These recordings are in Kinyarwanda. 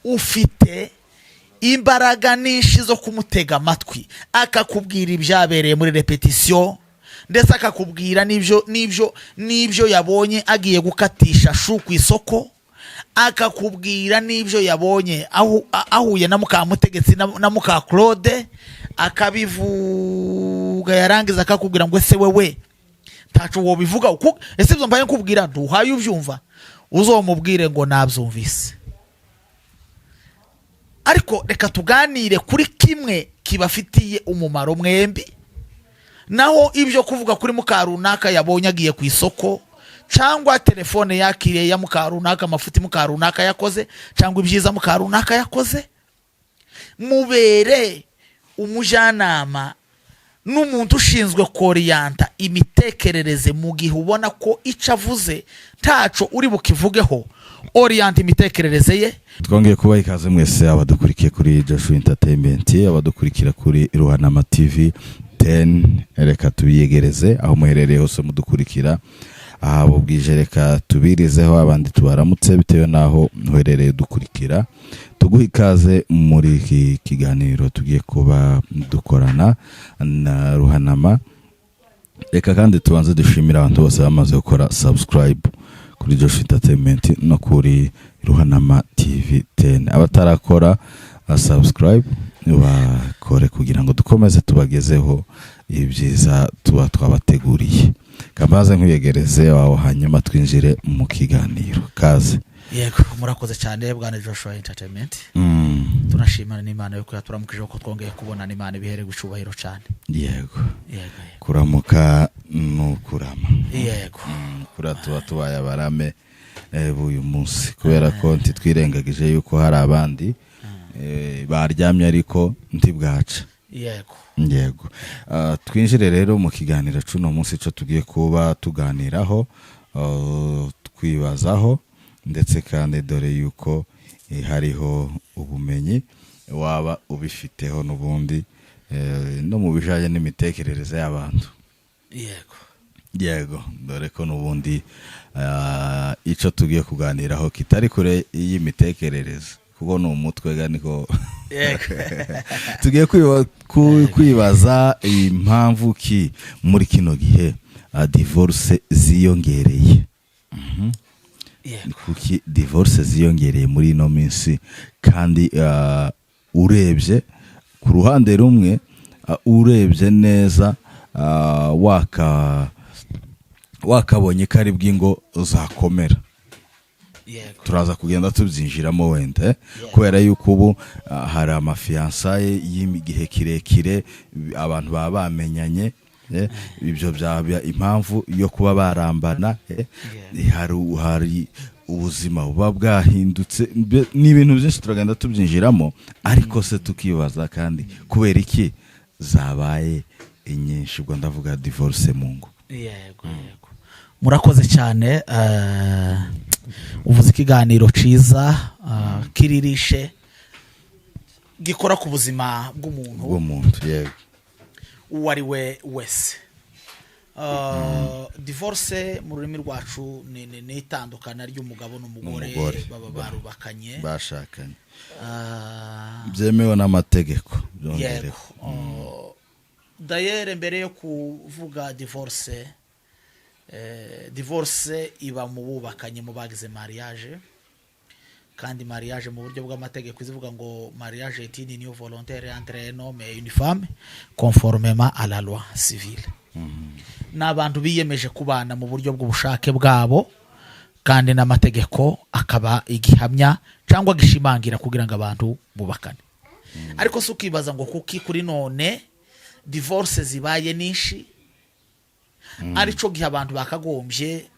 Ufite imbaraga nyinshi zo kumutega amatwi, akakubwira ibyabereye muri répétition, ndetse akakubwira n'ibyo yabonye agiye gukatisha chou ku isoko, akakubwira n'ibyo yabonye ahuye na mukamutegetsi na muka Claude, akabivuga. Yarangiza akakubwira ngo: "Ese wewe ntaco wobivuga? Ese ibyo mbaye nkubwira ntuhaye ubyumva?" Uzomubwire ngo: "Nabyumvise, ariko reka tuganire kuri kimwe kibafitiye umumaro mwembi." Naho ibyo kuvuga kuri muka runaka yabonye agiye ku isoko, cyangwa telefone yakiriye ya muka runaka, amafuti muka runaka yakoze, cyangwa ibyiza muka runaka yakoze, mubere umujyanama n'umuntu ushinzwe korienter imitekerereze. Mu gihe ubona ko icyo avuze ntaco uri bukivugeho, orienter imitekerereze ye. Twongeye kubaha ikaze mwese abadukurikiye kuri Joshua Entertainment, abadukurikira kuri Ruhanama TV 10. Reka tubiyegereze aho muherereye hose mudukurikira. Aha bwije reka tubirizeho, abandi tubaramutse bitewe n'aho muherereye dukurikira. Tuguha ikaze muri iki kiganiro tugiye kuba dukorana na Ruhanama. Reka kandi tubanze dushimire abantu bose bamaze gukora subscribe kuri Joshua Entertainment no kuri Ruhanama TV 10. Abatarakora subscribe bakore kugira ngo dukomeze tubagezeho ibyiza tuba twabateguriye. Kambaze nkwiyegereze wawe, hanyuma twinjire mu kiganiro. Kaze. Yego, murakoze cyane, bwana Joshua Entertainment. Tunashimana n'Imana yuko yaturamukije, ko twongeye kubonana. Imana ibihere icubahiro cyane. Yego. Yego. Kuramuka ni ukurama. Yego. Kuriya tuba tubaye abarame b'uyu munsi, kubera ko ntitwirengagije yuko hari abandi baryamye ariko ntibwaca. Yego. Yego. Twinjire rero mu kiganiro c'uno munsi. Ico tugiye kuba tuganiraho, twibazaho, ndetse kandi dore yuko hariho ubumenyi waba ubifiteho n'ubundi no mu bijanye n'imitekerereze y'abantu. Yego. Yego, dore ko n'ubundi ico tugiye kuganiraho kitari kure y'imitekerereze, kuko ni umutwe ga niko. Tugiye kwibaza impamvu ki muri kino gihe divorce ziyongereye. Kuki divorce ziyongereye muri ino minsi? Kandi urebye ku ruhande rumwe, urebye neza, wakabonye ko ari bw'ingo zakomera. Turaza kugenda tubyinjiramo wenda, kubera yuko ubu hari amafiançailles y'igihe kirekire, abantu baba bamenyanye, ibyo byaba impamvu yo kuba barambana. Hari ubuzima buba bwahindutse, ni ibintu byinshi turagenda tubyinjiramo. Ariko se tukibaza kandi kubera iki zabaye nyinshi? Ubwo ndavuga divorce mu ngo. Yego, murakoze cyane. Uvuze ikiganiro ciza, kiririshe, gikora ku buzima bw'umuntu bw'umuntu, yego. Uwo ari we wese. Divorce mu rurimi rwacu ni itandukana ry'umugabo n'umugore N'umugore. baba barubakanye, bashakanye byemewe n'amategeko, byongereho. Yego. D'ailleurs, mbere yo kuvuga divorce, divorce iba mu bubakanye, mu bagize mariage. Kandi mariage mu buryo bw'amategeko izivuga ngo: "Mariage est une union volontaire entre un homme et une femme conformément à la loi civile." Ni abantu biyemeje kubana mu buryo bw'ubushake bwabo, kandi n'amategeko akaba igihamya cyangwa gishimangira kugira ngo abantu bubakane. Ariko si ukibaza ngo kuki kuri none divorce zibaye nyinshi, arico gihe abantu bakagombye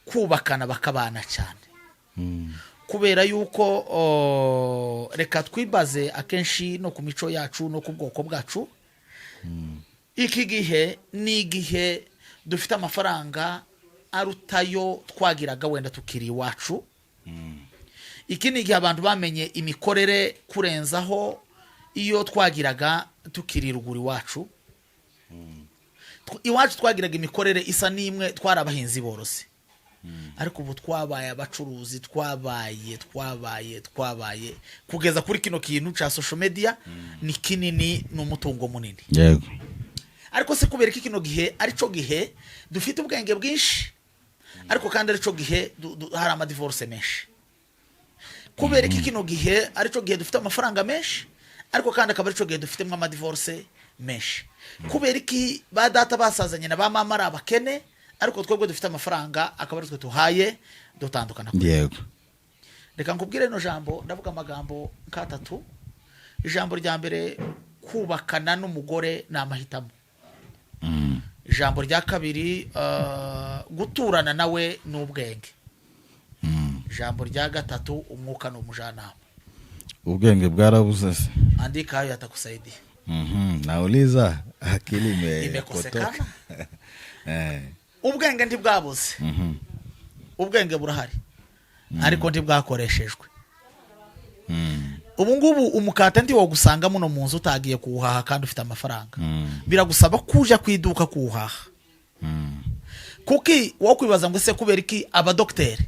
kubakana bakabana cyane? Kubera yuko reka twibaze akenshi no ku mico yacu no ku bwoko bwacu. Iki gihe ni igihe dufite amafaranga arutayo twagiraga wenda tukiri iwacu. Iki ni igihe abantu bamenye imikorere kurenzaho iyo twagiraga tukiri ruguru iwacu. Iwacu twagiraga imikorere isa n'imwe, twari abahinzi borozi. Ariko ubu twabaye abacuruzi, twabaye kugeza kuri kino kintu cya social media. Ni kinini, ni umutungo munini. Ariko se kubera ko kino gihe arico gihe dufite ubwenge bwinshi, ariko kandi arico gihe hari amadivorce menshi? Kubera ko kino gihe arico gihe dufite amafaranga menshi, ariko kandi akaba arico gihe dufitemo amadivorce menshi? Kubera iki ba data basazanye na ba mama ari abakene, ariko twebwe dufite amafaranga akaba ari twe tuhaye dutandukana? Reka nkubwire rino jambo. Ndavuga amagambo nk'atatu. Ijambo rya mbere, kubakana n'umugore ni amahitamo. Ijambo rya kabiri, guturana nawe ni ubwenge. Ijambo rya gatatu, umwuka ni umujyanama. Ubwenge bwarabuze se? Andika, hayo yatakusaidia. Nauliza, akili imepotoka. Imekosekana. Ubwenge ntibwabuze. Ubwenge burahari, ariko ntibwakoreshejwe. Ubu ngubu umukate ntiwogusanga muno mu nzu utagiye kuwuhaha kandi ufite amafaranga. Biragusaba kuja ku iduka kuwuhaha. Kuki wo kwibaza ngo ese kubera iki abadogiteri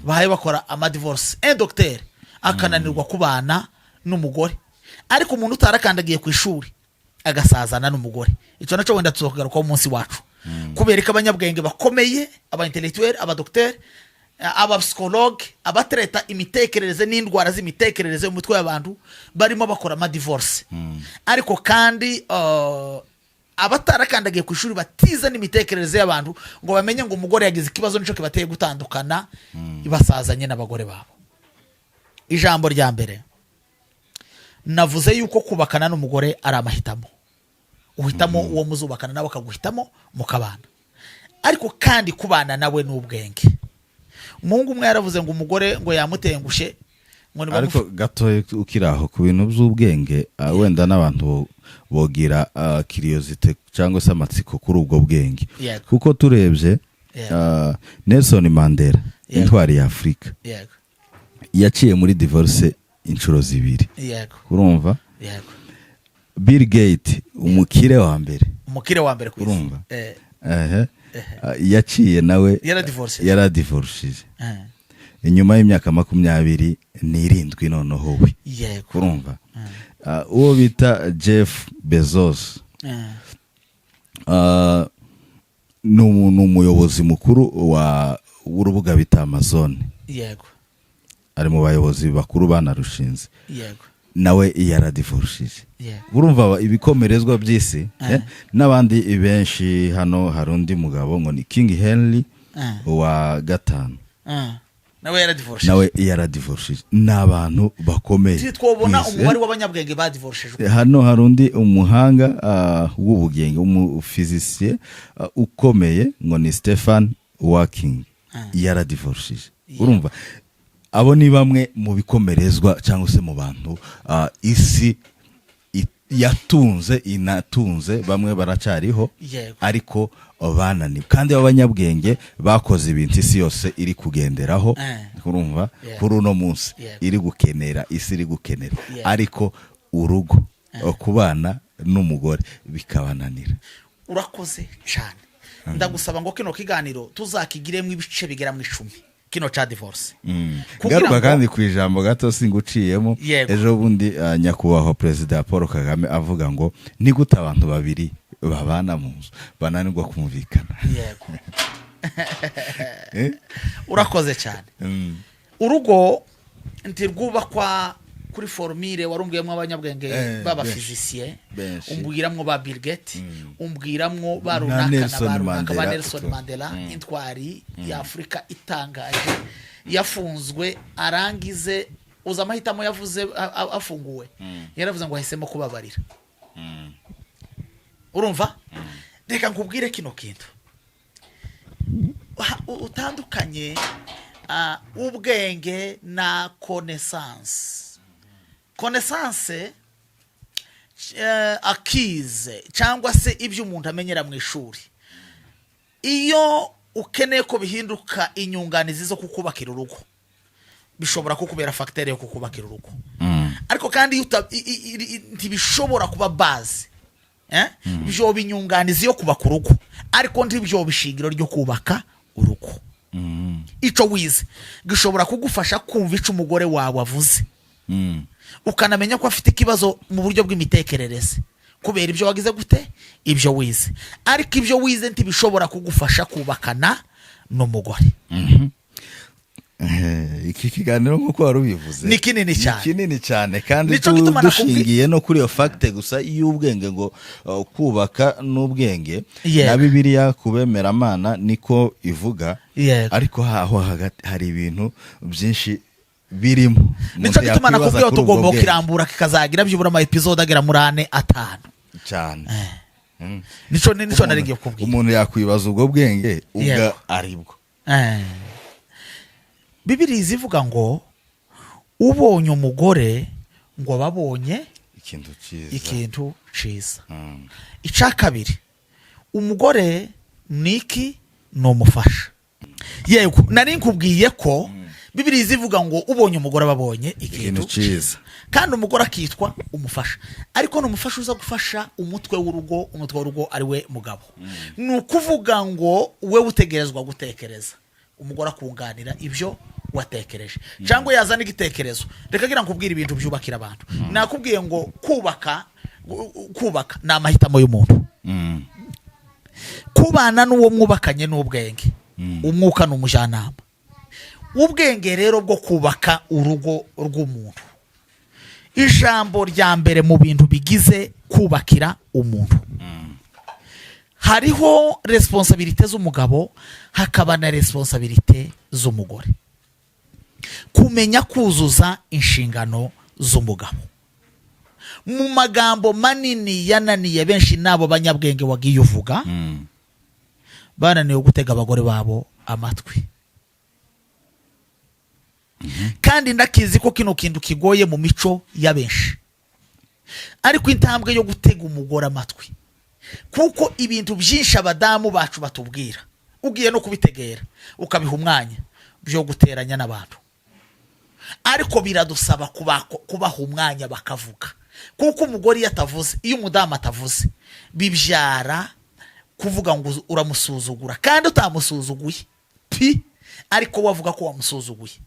bahaye bakora amadivorce, un docteur akananirwa kubana n'umugore, ariko umuntu utarakandagiye ku ishuri agasazana n'umugore? Icyo nacyo wenda tuzakagarukaho umunsi wacu. Kubera ko abanyabwenge bakomeye, aba intellectuel, abadogiteri, abapsychologue, abatereta imitekerereze n'indwara z'imitekerereze y'umutwe w'abantu barimo bakora amadivorce, ariko kandi abatarakandagiye ku ishuri, batize n'imitekerereze y'abantu ngo bamenye ngo umugore yagize ikibazo nicyo kibateye gutandukana, basazanye n'abagore babo? Ijambo rya mbere, navuze yuko kubakana n'umugore ari amahitamo. Uhitamo uwo muzubakana, nawe akaguhitamo, mukabana. Ariko kandi kubana nawe ni ubwenge. Umuhungu umwe yaravuze ngo umugore ngo yamutengushe, ngo nibamufu- Ariko gatoya ukiri aho ku bintu by'ubwenge, wenda n'abantu bogira curiosité cyangwa se amatsiko kuri ubwo bwenge. Kuko turebye, Nelson Mandela, intwari ya Afurika, yaciye muri divorce inshuro zibiri. Urumva? Yego. Bill Gates, umukire wa mbere, Umukire wa mbere ku isi. Urumva? Ehe. Yaciye nawe Yaradivorce. yaradivorishije inyuma y'imyaka 27 noneho we. Urumva? Uwo bita Jeff Bezos, ni umuyobozi mukuru wa w'urubuga bita Amazon. Ari mu bayobozi bakuru banarushinze. Nawe yaradivorushije. Urumva ibikomerezwa by'isi, n'abandi benshi. Hano hari undi mugabo ngo ni King Henry wa gatanu. Nawe yaradivorce. Nawe yaradivorushije. Ni abantu bakomeye Twobona ku isi, umubare w'abanyabwenge badivorshejwe. Hano hari undi umuhanga w'ubugenge, umuphysicien ukomeye, ngo ni Stephen Hawking, yaradivorushije. Urumva, abo ni bamwe mu bikomerezwa cyangwa se mu bantu isi yatunze, inatunze, bamwe baracyariho, ariko bananiwe, kandi b'abanyabwenge bakoze ibintu isi yose iri kugenderaho. Urumva? Kuri uno munsi iri gukenera, isi iri gukenera, ariko urugo, kubana n'umugore bikabananira. Urakoze cyane. Ndagusaba ngo kino kiganiro tuzakigiremo ibice bigera mu 10, kino ca divorce. Kugira Garuka ngo- kandi ku ijambo gato, singuciyemo. Ejo bundi nyakubahwa Perezida Paul Kagame avuga ngo ni gute abantu babiri babana mu nzu bananirwa kumvikana? Eh? Urakoze cyane. Urugo ntirwubakwa kuri formule warumbwiyemo abanyabwenge b'abaphysicien, Benshi. umbwiramwo ba Bill Gates, umbwiramwo ba runaka na Nelson ba runaka, ba Mandela. Nelson Mandela, intwari ya Afurika itangaje, yafunzwe arangize. Uzi amahitamo yavuze afunguwe? Yaravuze ngo ahisemo kubabarira. Urumva? Reka nkubwire kino kintu. Utandukanye ubwenge na connaissance. Connaissance acquise cyangwa se ibyo umuntu amenyera mu ishuri, iyo ukeneye ko bihinduka inyunganizi zo kukubakira urugo, bishobora kukubera facteur yo kukubakira urugo. Ariko kandi iyo ntibishobora kuba base, eh? Byoba inyunganizi yo kubaka urugo, ariko ntibyoba ishingiro ryo kubaka urugo. Ico wize gishobora kugufasha kumva ico umugore wawe avuze, ukanamenya ko afite ikibazo mu buryo bw'imitekerereze kubera ibyo wagize gute, ibyo wize. Ariko ibyo wize ntibishobora kugufasha kubakana n'umugore. Iki kiganiro, nk'uko wari ubivuze, Ni kinini cyane. Ni kinini cyane kandi Nico gituma dushingiye no kuri iyo fact gusa y'ubwenge, ngo kubaka n'ubwenge, na Bibiliya ku bemeramana niko ivuga, ariko haho hagati hari ibintu byinshi birimo. Nico Umuntu gituma yakwibaza nakubwiye ko kuri ubwo tugomba bwenge. kukirambura, kikazagira byibura ama episode agera muri ane, atanu. Cyane. Nico nari ngiye kukubwira. Umuntu yakwibaza ubwo bwenge ubwo aribwo. Bibiri zivuga ngo ubonye umugore ngo aba abonye ikintu cyiza. Ikintu ciza. Icya kabiri, umugore ni iki? Ni umufasha. Yego, nari nkubwiye ko Bibiri zivuga ngo ubonye umugore aba abonye ikintu ikintu cyiza. Kandi umugore akitwa umufasha, ariko ni umufasha uza gufasha umutwe w'urugo, umutwe w'urugo ari we mugabo. Ni ukuvuga ngo we utegerezwa gutekereza, umugore akunganira ibyo watekereje cyangwa yazana igitekerezo. Reka ngira nkubwire ibintu byubakira abantu. Nakubwiye ngo kubaka ni amahitamo y'umuntu. Kubana n'uwo mwubakanye n'ubwenge. Umwuka ni umujyanama. Ubwenge rero bwo kubaka urugo rw'umuntu, ijambo rya mbere mu bintu bigize kubakira umuntu, hariho responsabilité z'umugabo, hakaba na responsabilité z'umugore. Kumenya kuzuza inshingano z'umugabo, mu magambo manini, yananiye benshi n'abo banyabwenge wagiye uvuga. Bananiwe gutega abagore babo amatwi. Kandi ndakizi ko kino kintu kigoye mu mico ya benshi, ariko intambwe yo gutega umugore amatwi, kuko ibintu byinshi abadamu bacu batubwira, ugiye no kubitegera ukabiha umwanya, byo guteranya n'abantu, ariko biradusaba kubaha umwanya bakavuga, kuko umugore iyo atavuze, iyo umudamu atavuze, bibyara kuvuga ngo uramusuzugura kandi utamusuzuguye pi, ariko we avuga ko wamusuzuguye.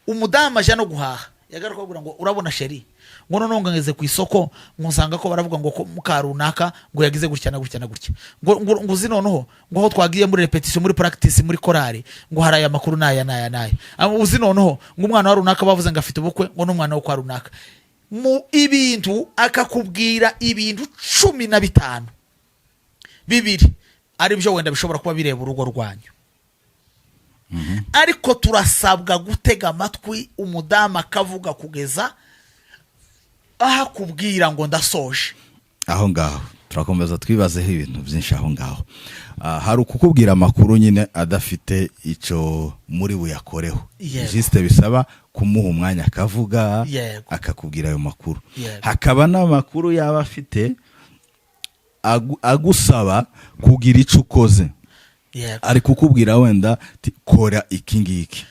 Umudamu ajya no guhaha, yagaruka akubwira ngo: "Urabona chéri," ngo "noneho ngo ngeze ku isoko, ngo nsanga ko baravuga ngo ko muka runaka ngo yagize gutya na gutya na gutya, ngo uzi noneho ngo aho twagiye muri répétition, muri practice, muri korari, ngo hari aya makuru n'aya n'aya n'aya. Uzi noneho ngo umwana wa runaka bavuze ngo afite ubukwe, ngo n'umwana wo kwa runaka," mu ibintu akakubwira ibintu 15, bibiri ari byo wenda bishobora kuba bireba urugo rwanyu. Ariko turasabwa gutega amatwi umudamu akavuga kugeza aho akubwira ngo ndasoje. Aho ngaho turakomeza twibazeho ibintu byinshi. Aho ngaho hari ukukubwira amakuru nyine adafite icyo muri buyakoreho, juste bisaba kumuha umwanya akavuga, akakubwira ayo makuru. Hakaba n'amakuru yaba afite agusaba kugira icyo ukoze. Ari kukubwira wenda ati: "Kora iki ngiki."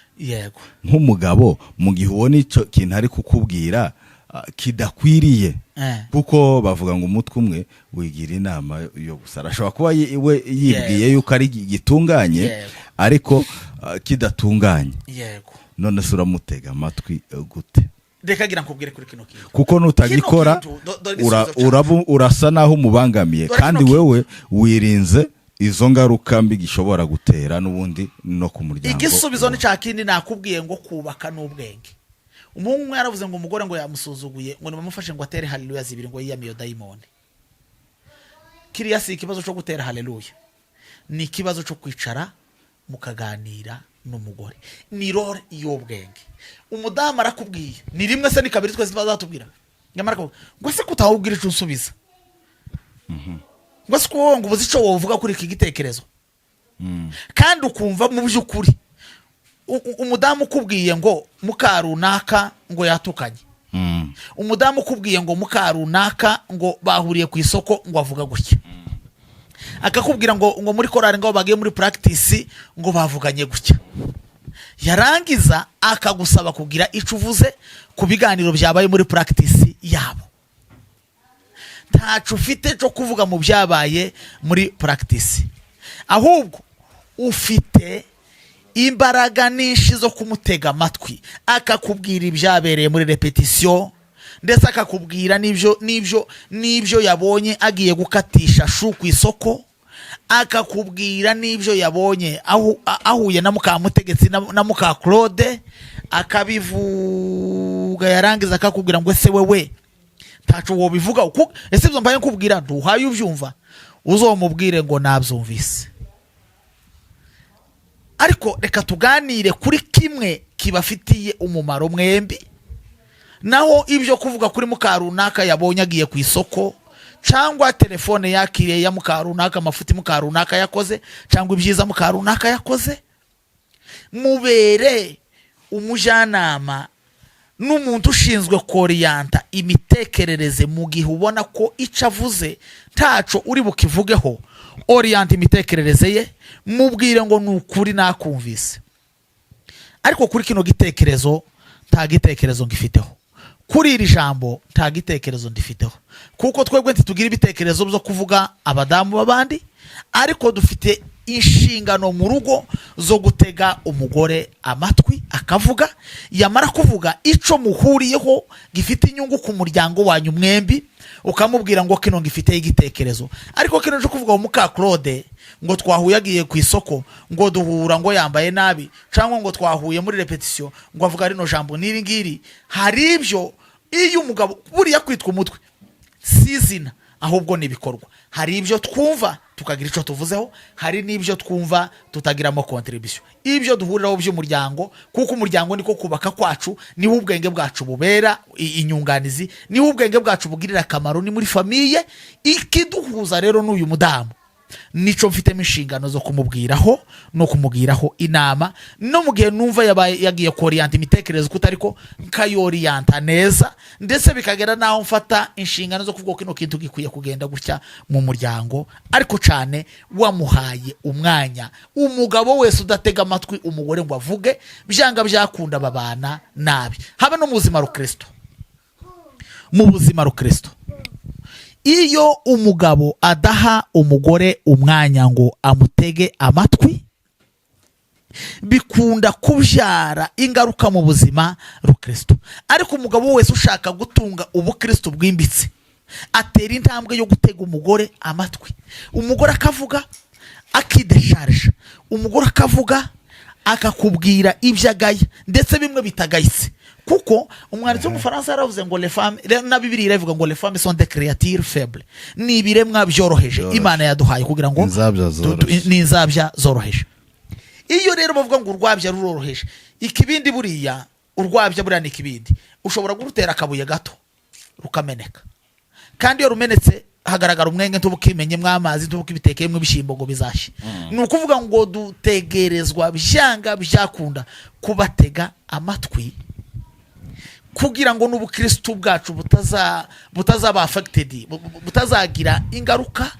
Nk'umugabo, mu gihe ubona icyo kintu ari kukubwira kidakwiriye, kuko bavuga ngo umutwe umwe wigira inama yo gusa, arashobora kuba we yibwiye yuko ari gitunganye, ariko kidatunganye. None se uramutega amatwi gute? Reka gira nkubwire kuri kino kintu. Kuko nutagikora, Kino kintu, dore igisubizo cyacu. urasa naho umubangamiye, Dore kandi kino wewe wirinze izo ngaruka mbi gishobora gutera n'ubundi no ku muryango. Igisubizo ni cya kindi nakubwiye ngo kubaka n'ubwenge. Umuhungu umwe yaravuze ngo umugore ngo yamusuzuguye, ngo nibamufashe ngo atere haleluya zibiri ngo yiyame iyo dayimoni. Kiriya si ikibazo cyo gutera haleluya, ni ikibazo cyo kwicara mukaganira n'umugore, ni role y'ubwenge. Umudamu arakubwiye, ni rimwe se, ni kabiri, twese bazatubwira, nyamara akavuga ngo: "Se kutawubwira icyo unsubiza?" Ngo: "Se ko wowe ngo ubuze icyo wovuga kuri iki gitekerezo?" Kandi ukumva mu by'ukuri umudamu ukubwiye ngo muka runaka ngo yatukanye, umudamu ukubwiye ngo muka runaka ngo bahuriye ku isoko ngo avuga gutya, akakubwira ngo muri korari ngo bagiye muri practice ngo bavuganye gutya, yarangiza akagusaba kugira icyo uvuze ku biganiro byabaye muri practice yabo, ntaco ufite cyo kuvuga mu byabaye muri practice, ahubwo ufite Imbaraga nyinshi zo kumutega amatwi, akakubwira ibyabereye muri répétition, ndetse akakubwira n'ibyo yabonye agiye gukatisha chou ku isoko, akakubwira n'ibyo yabonye ahuye na mukamutegetsi na muka Claude, akabivuga, yarangiza akakubwira ngo: "Ese wewe ntaco wobivuga? Ese ibyo mbaye nkubwira ntuhaye ubyumva?" Uzomubwire ngo: "Nabyumvise, ariko reka tuganire kuri kimwe kibafitiye umumaro mwembi." Naho ibyo kuvuga kuri muka runaka yabonye agiye ku isoko, cyangwa telefone yakiriye ya muka runaka, amafuti muka runaka yakoze, cyangwa ibyiza muka runaka yakoze, mubere umujyanama n'umuntu ushinzwe korienta imitekerereze. Mu gihe ubona ko icyo avuze ntaco uri bukivugeho, orienta imitekerereze ye, mubwire ngo: "Ni ukuri nakumvise, ariko kuri kino gitekerezo nta gitekerezo ngifiteho, kuri iri jambo nta gitekerezo ndifiteho." Kuko twebwe ntitugira ibitekerezo byo kuvuga abadamu b'abandi, ariko dufite inshingano mu rugo zo gutega umugore amatwi akavuga. Yamara kuvuga icyo muhuriyeho gifite inyungu ku muryango wanyu mwembi, ukamubwira ngo: "Kino ngifiteho igitekerezo, ariko kino cyo kuvuga ngo muka Claude ngo twahuye agiye ku isoko, ngo duhura ngo yambaye nabi, cyangwa ngo twahuye muri répétition ngo avuga rino jambo n'iri ngiri." Hari ibyo iyo umugabo, buriya kwitwa umutwe si izina, ahubwo ni ibikorwa. Hari ibyo twumva tukagira icyo tuvuzeho, hari n'ibyo twumva tutagiramo contribution. Ibyo duhuriraho by'umuryango, kuko umuryango niko kubaka kwacu, niho ubwenge bwacu bubera inyunganizi, niho ubwenge bwacu bugirira akamaro, ni muri famille. Ikiduhuza rero n'uyu mudamu nico mfitemo inshingano zo kumubwiraho no kumugiraho inama, no mu gihe numva yabaye yagiye korienta imitekerereze kuko ariko nkayorienta neza, ndetse bikagera n'aho mfata inshingano zo kuvuga ko kino kintu gikwiye kugenda gutya mu muryango. Ariko cyane wamuhaye umwanya. Umugabo wese udatega amatwi umugore ngo avuge, byanga byakunda babana nabi. Habe no mu buzima rukristo, mu buzima rukristo, iyo umugabo adaha umugore umwanya ngo amutege amatwi, bikunda kubyara ingaruka mu buzima rukristo. Ariko umugabo wese ushaka gutunga ubukristo bwimbitse atera intambwe yo gutega umugore amatwi, umugore akavuga akidéchargea, umugore akavuga akakubwira ibyo agaya, ndetse bimwe bitagayitse. Kuko umwanditsi w'Umufaransa yaravuze ngo les femmes, na Bibiliya iravuga ngo: "Les femmes sont des créatures faibles." Ni ibiremwa byoroheje. Byoroheje. Imana yaduhaye kugira ngo Inzabya zoroheje. Ni inzabya zoroheje. Iyo rero bavuga ngo urwabya ruroroheje, ikibindi buriya, urwabya buriya ni ikibindi, ushobora kurutera akabuye gato rukameneka, kandi iyo rumenetse hagaragara umwenge, ntubukimenyemo amazi, ntubukibitekeyemo ibishyimbo ngo bizashye. Ni ukuvuga ngo dutegerezwa byanga byakunda kubatega amatwi, kugira ngo n'ubukristu bwacu butazaba affected, butazagira ingaruka.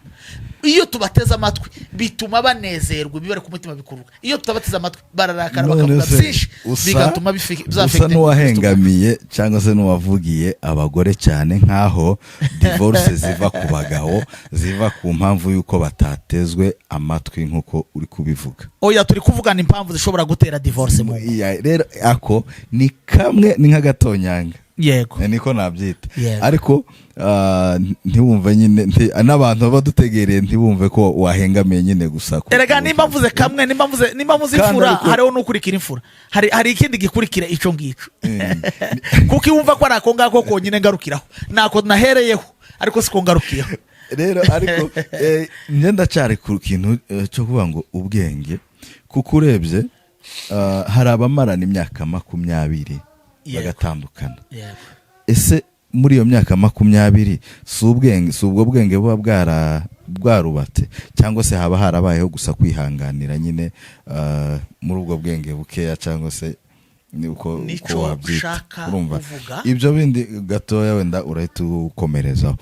Iyo tubateze amatwi bituma banezerwa, ibibari ku mutima bikuruka. Iyo tutabateze amatwi bararakara, None bakavuga se, byinshi, bigatuma usa byaffectinga. n'uwahengamiye cyangwa se n'uwavugiye abagore cyane, nk'aho divorce ziva ku bagabo, ziva ku mpamvu y'uko batatezwe amatwi nk'uko uri kubivuga. Oya, turi kuvugana impamvu zishobora gutera divorce mu ngo. Iya, rero ako ni kamwe, ni nk'agatonyanga. Niko nabyita. Ariko ntiwumve nyine n'abantu baba dutegereye ntibumve ko wahengamiye nyine gusa Erega nimba mvuze kamwe, nimba mvuze Kandi imfura, hariho n'ukurikira imfura, hari ikindi gikurikira ico ngico. Kuko iyo wumva ko ari ako ngako konyine ngarukiraho, nako nahereyeho, ariko siko ngarukiyeho. Rero ariko njye ndacyari ku kintu cyo kuvuga ngo ubwenge, kuko urebye hari abamarana imyaka 20 bagatandukana. Ese muri iyo myaka 20 si ubwenge, si ubwo bwenge buba bwarubatse, cyangwa se haba harabayeho gusa kwihanganira nyine muri ubwo bwenge bukeya, cyangwa se ni uko Nico wabyita? ushaka Urumva? kuvuga. Ibyo bindi gatoya wenda urahita ukomerezaho.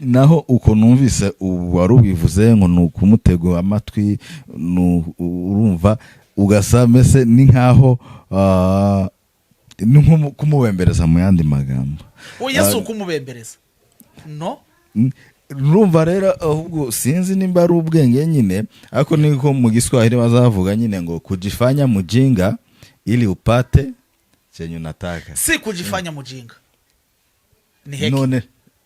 Naho uko numvise ubu wari ubivuze ngo ni ukumutega amatwi, urumva ugasa mbese ni nkaho ni nko kumubembereza mu yandi magambo. Oya, si ukumubembereza, no. Urumva rero, ahubwo sinzi nimba ari ubwenge nyine, ariko niko mu Giswahili bazavuga nyine ngo "kujifanya mujinga ili upate chenye unataka". Si kujifanya mujinga, ni hekima. None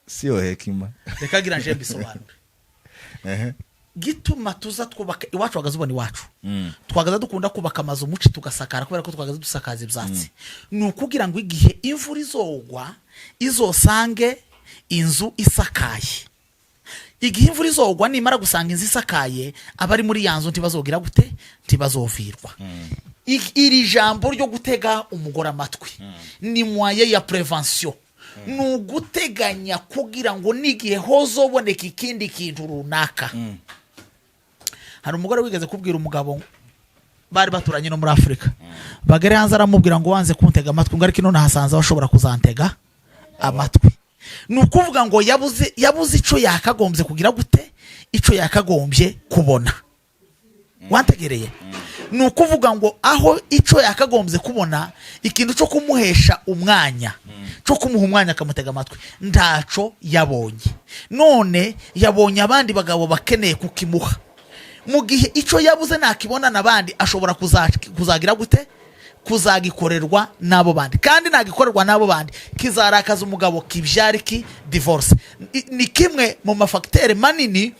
siyo hekima? Reka gira nje mbisobanure. Gituma tuza twubaka iwacu, wagaze ubona iwacu, twagaza dukunda kubaka amazu muci tugasakara, kubera ko twagaza dusakaza ibyatsi, ni ukugira ngo igihe imvura izogwa izosange inzu isakaye. Igihe imvura izogwa, nimara gusanga inzu isakaye, abari muri ya nzu ntibazogira gute? Ntibazovirwa. Iri jambo ryo gutega umugore amatwi ni moyen ya prévention, ni uguteganya kugira ngo n'igihe hozoboneka ikindi kintu runaka. Hari umugore wigeze kubwira umugabo bari baturanye no muri Afurika, bagere hanze, aramubwira ngo: "Wanze kuntega amatwi," ngo: "ariko ino nahasanze bashobora kuzantega amatwi." Ni ukuvuga ngo yabuze icyo yakagombye kugira gute, icyo yakagombye kubona. Wantegereye? Ni ukuvuga ngo aho icyo yakagombye kubona, ikintu cyo kumuhesha umwanya, cyo kumuha umwanya akamutega amatwi, ntaco yabonye. None yabonye abandi bagabo bakeneye kukimuha. Mu gihe icyo yabuze nakibona n'abandi, ashobora kuzagira gute? Kuzagikorerwa n'abo bandi. Kandi nagikorerwa n'abo bandi, kizarakaza umugabo, kibyara iki? Divorce. Ni kimwe mu ma facteurs manini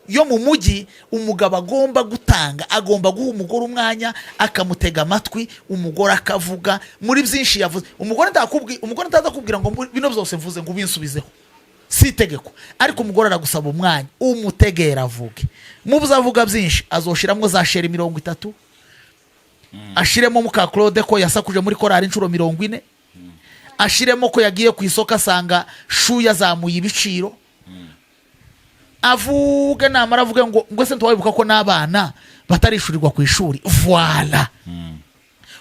yo mu mujyi umugabo agomba gutanga. Agomba guha umugore umwanya, akamutega amatwi, umugore akavuga muri byinshi yavuze. Umugore ntaza kubwira ngo: "Bino byose mvuze ngo ubinsubizeho." Si itegeko, ariko umugore aragusaba umwanya umutegera avuge. Mu byo avuga byinshi, azoshyiramo za chéri 30, ashiremo muka Claude ko yasakuje muri korari inshuro 40, ashiremo ko yagiye ku isoko asanga chou yazamuye ibiciro. Avuge, namara avuge ngo: "Ese ntiwabibuka ko n'abana batarishyurirwa ku ishuri?" Voilà.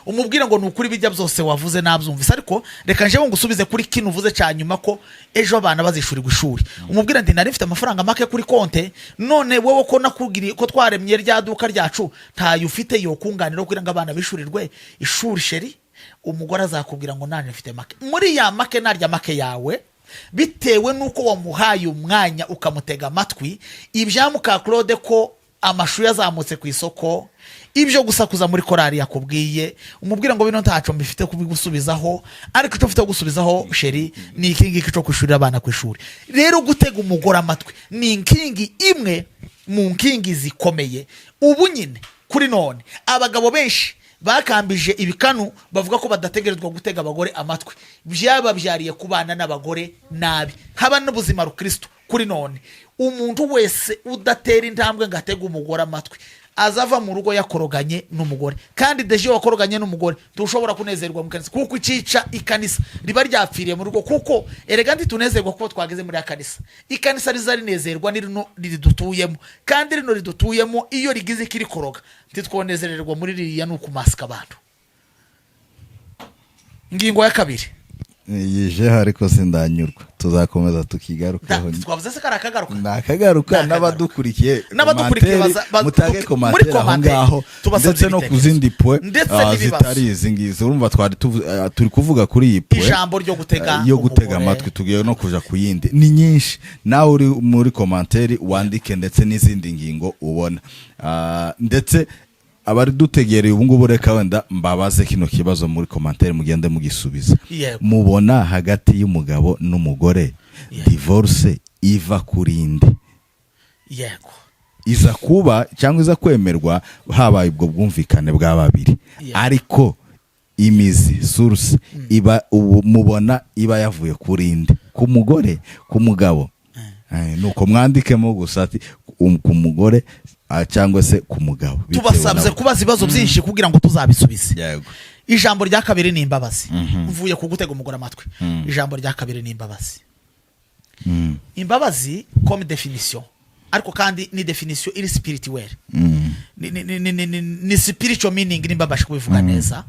Umubwire ngo: "Ni ukuri, bijya byose wavuze nabyumvise, ariko reka njewe ngusubize kuri kino uvuze cya nyuma, ko ejo abana bazishyurirwa ishuri." Umubwire nti: "Nari mfite amafaranga make kuri konte, none wowe ko nakubwiriye ko twaremye rya duka ryacu, ntayo ufite yokunganira kugira ngo abana bishyurirwe ishuri, chéri?" Umugore azakubwira ngo: "Nanjye mfite make." Muri ya make narya make yawe, bitewe n'uko wamuhaye umwanya ukamutega amatwi, ibya muka Claude ko amashu yazamutse ku isoko, ibyo gusakuza muri korari yakubwiye, umubwira ngo: "Bino ntaco mbifite kubigusubizaho, ariko icyo mfite gusubizaho, chéri, ni iki ngiki cyo kwishurira abana ku ishuri." Rero gutega umugore amatwi ni inkingi imwe mu nkingi zikomeye. Ubu nyine kuri none abagabo benshi bakambije ibikanu, bavuga ko badategerezwa gutega abagore amatwi, byababyariye kubana n'abagore nabi, haba n'ubuzima rukristo. Kuri none umuntu wese udatera intambwe ngo atege umugore amatwi, azava mu rugo yakoroganye n'umugore. Kandi déjà iyo wakoroganye n'umugore, ntushobora kunezerwa mu kanisa, kuko icica ikanisa riba ryapfiriye mu rugo. Kuko erega ntitunezerwa kuko twageze muri kanisa. Ikanisa riza rinezerwa ni rino ridutuyemo, kandi rino ridutuyemo iyo rigize ikirikoroga, ntitwonezererwa muri ririya. Ni ukumasika abantu. Ingingo ya kabiri. Yijeho, ariko sindanyurwa, tuzakomeza tukigarukaho. Twavuze se kari akagaruka? Nakagaruka. Nakagaruka. N'abadukurikiye, N'abadukurikiye commentaire, mutange muri commentaire aho commentaire, ngaho, tubasabye ndetse no ku ibitekerezo. zindi point Ndetse n'ibibazo. zitari izi ngizi. Urumva twari turi kuvuga kuri iyi point Ijambo ryo gutega yo gutega umugore. amatwi. Tugiye no kuja ku yindi, ni nyinshi. Nawe uri muri commentaire wandike, ndetse n'izindi ngingo ubona. Ndetse abari dutegereye ubu ngubu, reka wenda mbabaze kino kibazo muri commentaire, mugende mugisubiza. Mubona hagati y'umugabo n'umugore, divorce iva kuri nde? Iza kuba cyangwa iza kwemerwa habaye ubwo bwumvikane bwa babiri, ariko imizi, source, iba ubu mubona iba yavuye kuri nde? Ku mugore, ku mugabo? Nuko mwandikemo gusa ati ku mugore cyangwa se ku mugabo, bitewe Tubasabye kubaza ibibazo byinshi kugira ngo tuzabisubize. Ijambo rya kabiri ni imbabazi. Mvuye ku gutega umugore amatwi. Ijambo rya kabiri ni imbabazi. Imbabazi comme définition, ariko kandi ni définition iri spirituelle, ni spiritual meaning, nimba mbasha kubivuga neza.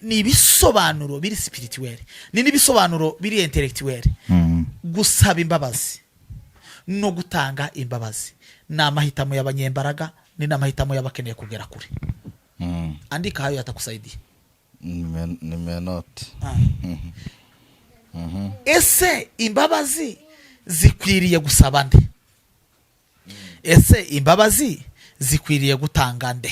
Ni ibisobanuro biri spirituel, ni n'ibisobanuro biri intellectuel. Gusaba imbabazi no gutanga imbabazi ni amahitamo y'abanyembaraga, ni n'amahitamo y'abakeneye kugera kure. Andika hayo, yatakusaidia. Nimenoti. Ese imbabazi Zikwiriye gusaba nde? Ese imbabazi zikwiriye gutanga nde?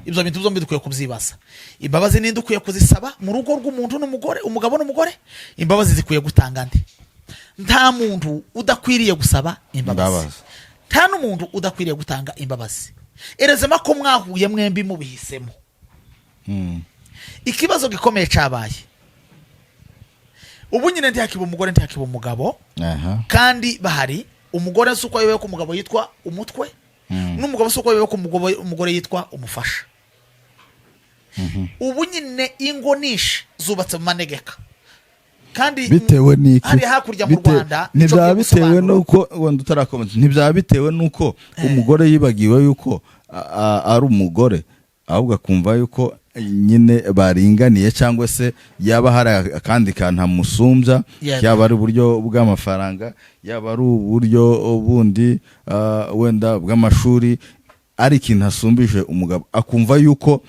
Ibyo bintu byombi dukwiye kubyibaza. Imbabazi ninde ukwiye kuzisaba mu rugo rw'umuntu n'umugore, umugabo n'umugore? Imbabazi zikwiye gutanga nde? Nta muntu udakwiriye gusaba imbabazi. Imbabazi. Nta n'umuntu udakwiriye gutanga imbabazi, erezema ko mwahuye mwembi mubihisemo. Ikibazo gikomeye cyabaye ubu nyine, ntihakiba umugore, ntihakiba umugabo. Kandi bahari, umugore si uko ayobewe ko umugabo yitwa umutwe, n'umugabo si uko ayobewe ko umugore yitwa umufasha. Ubu nyine ingo nishi zubatse mu manegeka kandi Bitewe n'iki? Hari hakurya mu Rwanda, nico Ntibyaba ngiye bitewe gusobanura. n'uko wenda utarakomeza, ntibyaba bitewe n'uko umugore yibagiwe yuko ari umugore, ahubwo akumva yuko nyine baringaniye, cyangwa se yaba hari akandi kantu amusumbya, yaba ari uburyo bw'amafaranga, yaba ari uburyo bundi, wenda bw'amashuri, ari ikintu asumbije umugabo, akumva yuko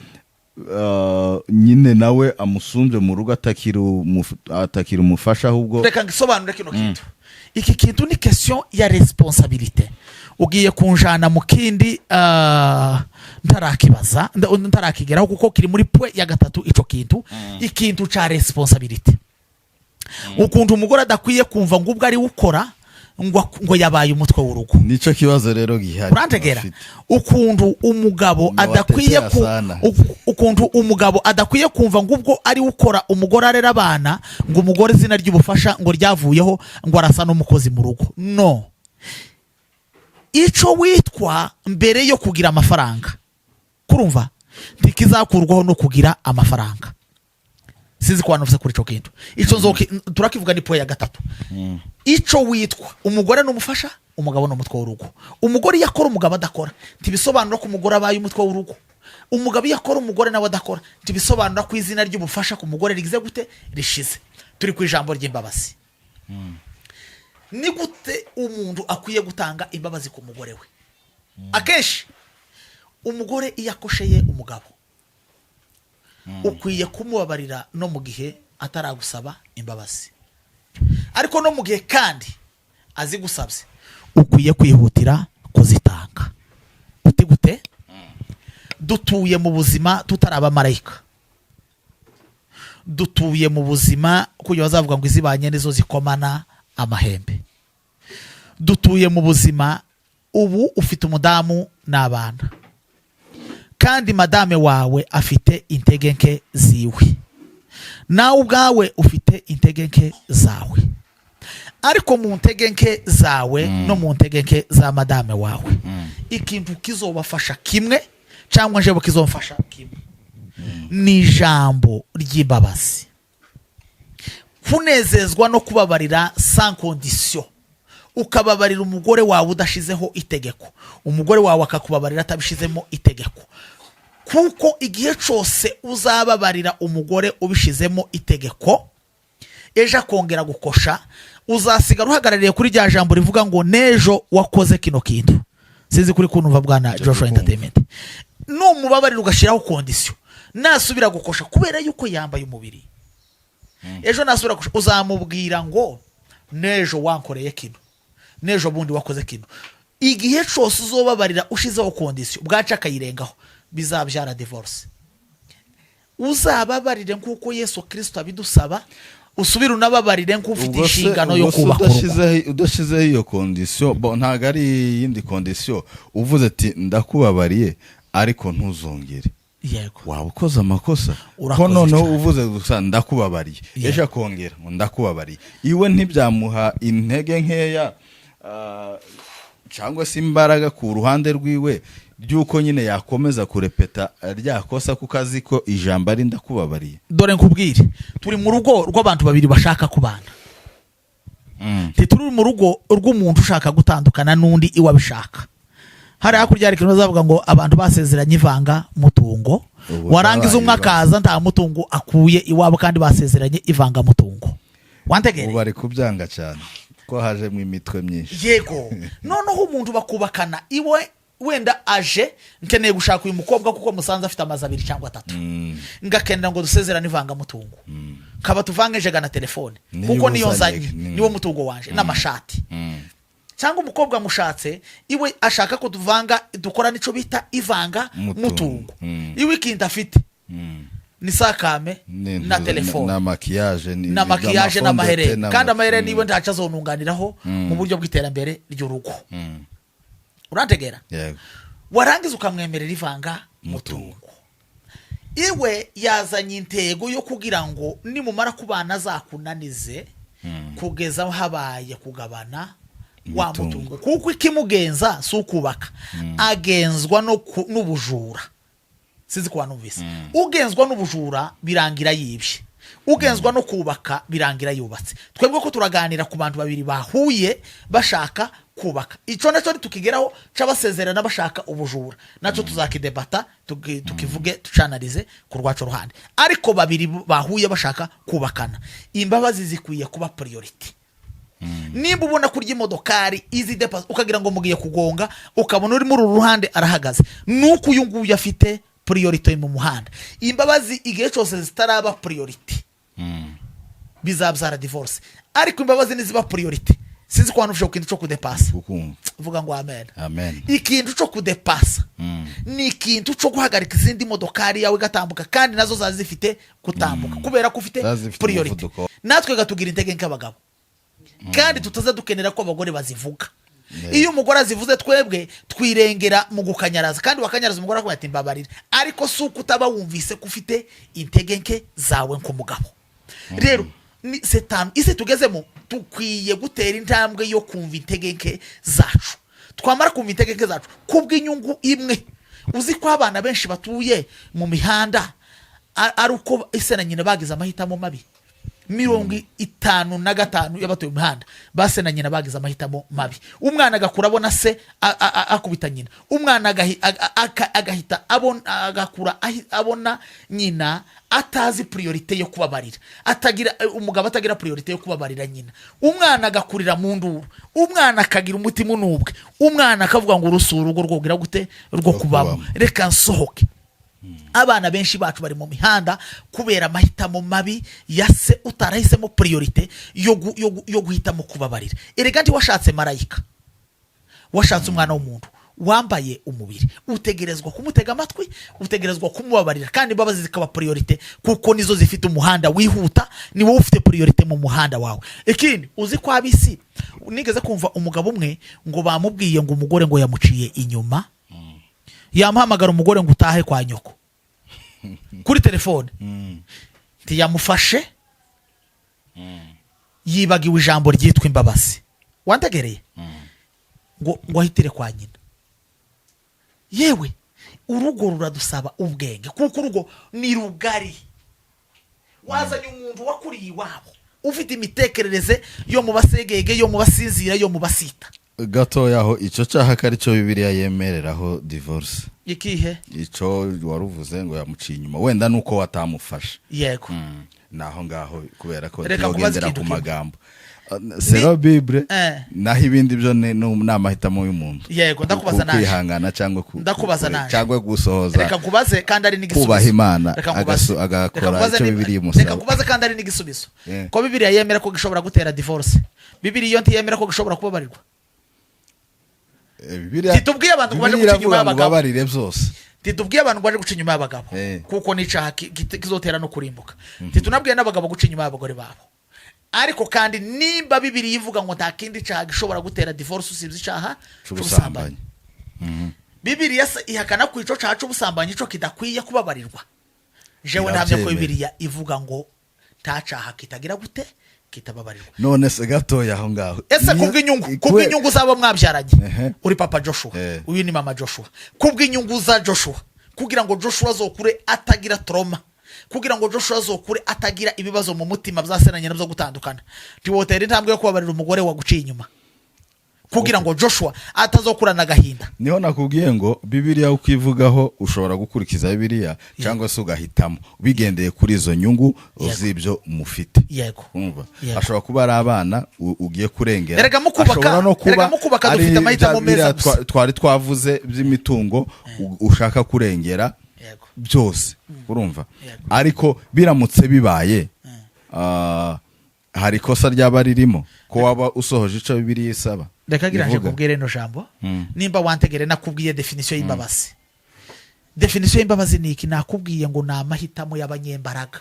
nyine nawe amusumbye mu rugo, atakiri umufasha ahubwo. Reka ngisobanure kino kintu. Iki kintu ni question ya responsabilité. Ugiye kunjana mu kindi, ntarakibaza, ntarakigeraho kuko kiri muri point ya gatatu. Ico kintu, ikintu ca responsabilité, ukuntu umugore adakwiye kumva ngo ubwo ari we ukora ngo yabaye umutwe w'urugo. Nicyo kibazo rero gihari Urantegera? bafite. Ukuntu umugabo adakwiye Niwatetea ku sana. Ukuntu umugabo adakwiye kumva ngo ubwo ari we ukora, umugore arera abana, ngo umugore izina ry'ubufasha ngo ryavuyeho, ngo arasa n'umukozi mu rugo. No ico witwa mbere yo kugira amafaranga, kurumva, ntikizakurwaho no kugira amafaranga. Sinzi ko wanuvuze kuri ico kintu. Ico nzoki turakivuga, ni point ya gatatu. Ico witwa, umugore ni umufasha, umugabo ni umutwe w'urugo. Umugore iyo akora, umugabo adakora, ntibisobanura ko umugore abaye umutwe w'urugo. Umugabo iyo akora, umugore nawe adakora, ntibisobanura ko izina ry'ubufasha ku mugore rigize gute? Rishize. Turi ku ijambo ry'imbabazi. Ni gute umuntu akwiye gutanga imbabazi ku mugore we? Akenshi umugore iyo akosheye umugabo, ukwiye kumubabarira no mu gihe ataragusaba imbabazi, ariko no mu gihe kandi azigusabye, ukwiye kwihutira kuzitanga. Uti gute? Dutuye mu buzima tutari abamarayika, dutuye mu buzima kugira bazavuga ngo izibanye nizo zikomana amahembe. Dutuye mu buzima ubu ufite umudamu n'abana, kandi madame wawe afite intege nke ziwe, nawe ubwawe ufite intege nke zawe. Ariko mu ntege nke zawe no mu ntege nke za madame wawe, ikintu kizobafasha kimwe, cyangwa njyewe kizomfasha kimwe, ni ijambo ry'imbabazi, kunezezwa no kubabarira sans condition. Ukababarira umugore wawe udashizeho itegeko, umugore wawe akakubabarira atabishizemo itegeko, kuko igihe cyose uzababarira umugore ubishizemo itegeko, ejo akongera gukosha, uzasigara uhagarariye kuri rya jambo rivuga ngo n'ejo wakoze kino kintu. Sinzi kuri kunumva, bwana Joshua Kumva. Entertainment. Numubabarira ugashyiraho condition, nasubira gukosha, kubera yuko yambaye umubiri, ejo nasubira gukosha uzamubwira ngo n'ejo wankoreye kino, n'ejo bundi wakoze kino. Igihe cyose uzobabarira ushizeho condition, bwaca akayirengaho, bizabyara divorce. Uzababarire nk'uko Yesu Kirisito abidusaba, usubire unababarire nk'ufite Ubwo se- inshingano yo ubwo se kubaka urugo. Udashyizeho iyo condition, bo ntabwo ari iyindi condition, uvuze ati ndakubabariye ariko ntuzongere, waba ukoze amakosa ko Urakoze noneho cyane. uvuze gusa ndakubabariye, ejo akongera ngo ndakubabariye, iwe ntibyamuha intege nkeya, cyangwa se imbaraga ku ruhande rwiwe ry'uko nyine yakomeza kurepeta rya kosa, kuko azi ko ijambo ari ndakubabariye? Dore nkubwire, turi mu rugo rw'abantu babiri bashaka kubana. Ntituri mu rugo rw'umuntu ushaka gutandukana n'undi iwe abishaka. Hari hakurya hari ikintu bazavuga ngo abantu basezeranye ivanga mutungo. Ubu Warangiza umwe byabaye. akaza nta mutungo akuye iwabo, kandi basezeranye ivangamutungo. Wantegere? Ubu bari kubyanga cyane ko hajemo imitwe myinshi. Yego, noneho umuntu bakubakana iwe. Wenda aje, nkeneye gushaka uyu mukobwa kuko musanze afite amazu abiri cyangwa atatu, ngakenera ngo dusezerane ivangamutungo, kaba tuvangeje na telefone, Niyo kuko niyo uzanye, nzanye, niwo mutungo wanje n'amashati. Cyangwa umukobwa mushatse, iwe ashaka ko tuvanga, dukora n'icyo bita ivanga mutungo. Mutungo. Iwe ikintu afite ni sakame na telefone na maquillage na maquillage n'amaherena, kandi amaherena niwe niwe ntaco azonunganiraho mu buryo bw'iterambere ry'urugo. Urantegera? Yego. Warangiza ukamwemerera ivanga mutungo. Mutungo. Iwe yazanye intego yo kugira ngo nimumara kubana azakunanize kugeza habaye kugabana wa mutungo. Mutungo, kuko ikimugenza si ukubaka, agenzwa no n'ubujura. Sinzi ko wanumvise. Ugenzwa n'ubujura birangira yibye, ugenzwa no kubaka birangira yubatse. Twebwe ko turaganira ku bantu babiri bahuye bashaka kubaka, icyo nacyo nitukigeraho c'abasezerana bashaka ubujura, nacyo tuzakidebata, tukivuge, tucanarize ku rwacu ruhande. Ariko babiri bahuye bashaka kubakana, imbabazi zikwiye kuba priority. Nimba ubona kurya imodokari izi depasa, ukagira ngo mugiye kugonga, ukabona uri muri uru ruhande arahagaze, nuko uyu nguyu afite priorité mu muhanda. Imbabazi igihe cyose zitaraba priorité bizabyara divorce, ariko imbabazi niziba priorité, sinzi ko wanufashe ku kintu cyo kudepasa. Kukumva. Vuga ngo amen. Amen. Ikintu cyo kudepasa ni ikintu cyo guhagarika izindi modokari yawe igatambuka, kandi nazo zaza zifite gutambuka kubera ko ufite Zaza zifite priorité. umuvuduko. Natwe gatugira intege nk'abagabo, kandi tutaza dukenera ko abagore bazivuga. Iyo umugore azivuze, twebwe twirengera mu gukanyaraza, kandi wakanyaraza umugore akubwira ati: "Mbabarira." Ariko si uko utaba wumvise ko ufite intege nke zawe nk'umugabo. Rero ni setanu isi tugezemo, dukwiye gutera intambwe yo kumva intege nke zacu. Twamara kumva intege nke zacu kubw'inyungu imwe, uzi ko abana benshi batuye mu mihanda ari uko ise na nyina bagize amahitamo mabi? 55 y'abatuye mu mihanda, ba se na nyina bagize amahitamo mabi. Umwana agakura abona se akubita nyina, umwana agahita abona, agakura abona nyina atazi priorité yo kubabarira, atagira umugabo atagira priorité yo kubabarira nyina. Umwana agakurira mu nduru, umwana akagira umutima unubwe, umwana akavuga ngo urusura urugo rwogira gute rwo kubamo? Kubamo. Reka nsohoke. Abana benshi bacu bari mu mihanda kubera amahitamo mabi ya se utarahisemo priorité yo guhitamo kubabarira. Erega ntiwashatse marayika, washatse umwana w'umuntu wambaye umubiri. Utegerezwa kumutega amatwi, utegerezwa kumubabarira, kandi imbabazi zikaba priorité kuko nizo zifite umuhanda wihuta. Ni wowe ufite priorité mu muhanda wawe. Ikindi, uzi ko abisi nigeze kumva umugabo umwe ngo bamubwiye ngo umugore ngo yamuciye inyuma, yamuhamagara umugore ngo utahe kwa nyoko kuri telefone, ntiyamufashe, yibagiwe ijambo ryitwa imbabazi. Wantegereye ngo ahitire kwa nyina. Yewe, urugo ruradusaba ubwenge kuko urugo ni rugari. Wazanye umuntu wakuriye iwabo, ufite imitekerereze yo mu basegege, yo mu basinzira, yo mu basita. Gatoya aho, icyo cyaha ko aricyo Bibiliya yemereraho divorce? Ikihe? Icyo waruvuze ngo yamuciye inyuma, wenda nuko watamufashe. Yego. Ni aho ngaho, kubera ko Reka nkubaze tuyogendera ikintu ku kimwe. magambo sero Bible. Naho ibindi byo ni amahitamo y'umuntu. Yego, ndakubaza naje. Kwihangana cyangwa Ndakubaza naje. cyangwa gusohoza Reka nkubaze kandi ari n'igisubizo. kubaha Imana, Reka nkubaze. agakora Reka nkubaze icyo Bibiliya imusaba. Reka nkubaze kandi ari n'igisubizo. Yeah. Ko Bibiliya yemera ko gishobora gutera divorce, Bibiliya iyo ntiyemera ko gishobora kubabarirwa? Bibiliya Titubwiye abantu ngo baje Bibiliya guca inyuma iravuga ngo y'abagabo. babarire byose. Titubwiye abantu ngo baje guca inyuma y'abagabo, kuko n'icyaha kizotera no kurimbuka. Titunabwiye n'abagabo guca inyuma y'abagore babo. Ariko kandi nimba Bibiliya ivuga ngo nta kindi cyaha gishobora gutera divorce usibye icyaha cy'ubusambanyi, Bibiliya se ihakana ko ico cyaha c'ubusambanyi cyo kidakwiye kubabarirwa? Jewe ntamya ko Irabyemera. Bibiliya ivuga ngo nta cyaha kitagira gute, kitababarirwa. None se gatoya aho ngaho, Ese kubw'inyungu, kubw'inyungu z'abo mwabyaranye, uri papa Joshua, uyu ni mama Joshua, kubw'inyungu za Joshua, kugira ngo Joshua azokure atagira trauma, kugira ngo Joshua azokure atagira ibibazo mu mutima bya se na nyina byo gutandukana, ntiwotera intambwe yo kubabarira umugore waguciye inyuma? Kugira ngo Joshua atazokurana agahinda. Niho nakubwiye ngo Bibiliya uko ivugaho, ushobora gukurikiza Bibiliya cyangwa se ugahitamo bigendeye kuri izo nyungu z'ibyo mufite. Umva, ashobora kuba ari abana ugiye kurengera, Erega ashobora no kuba erega mu kubaka ari dufite amahitamo bya biriya meza gusa. Twari twavuze by'imitungo ushaka kurengera byose, urumva? Ariko biramutse bibaye, hari ikosa ryaba ririmo ko waba usohoje icyo Bibiliya isaba? Reka gira nje Ivuga. kubwire ino jambo. Nimba wantegere, nakubwiye définition y'imbabazi. Définition y'imbabazi ni iki? Nakubwiye ngo ni amahitamo y'abanyembaraga.